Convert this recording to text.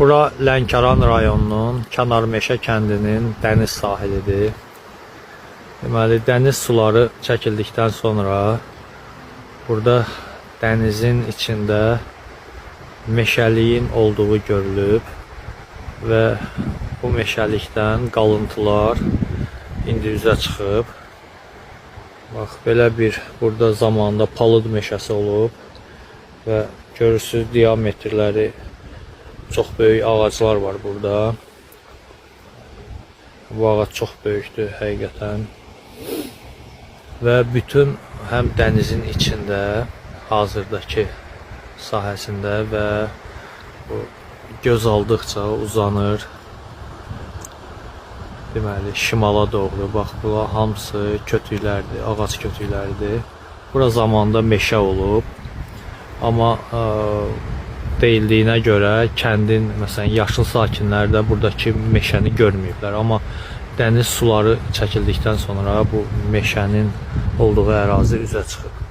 Bura Lənkəran rayonunun Kənarmeşə kəndinin dəniz sahilidir. Deməli, dəniz suları çəkildikdən sonra burada dənizin içində meşəliyin olduğu görülüb və bu meşəlikdən qalıntılar indi üzə çıxıb. Bax, belə bir burada zamanında palıd meşəsi olub və görürsüz, diametrləri çox böyük ağaclar var burada. Bu ağac çox böyükdür həqiqətən. Və bütün həm dənizin içində, hazırdakı sahəsində və bu göz aldıqca uzanır. Deməli, şimala doğru, bax, bura hamısı kötüklərdir, ağac kötükləridir. Bura zamanında meşə olub. Amma deyildiyinə görə kəndin, məsələn, yaşlı sakinləri də buradakı meşəni görməyiblər. Amma dəniz suları çəkildikdən sonra bu meşənin olduğu ərazi üzə çıxıb.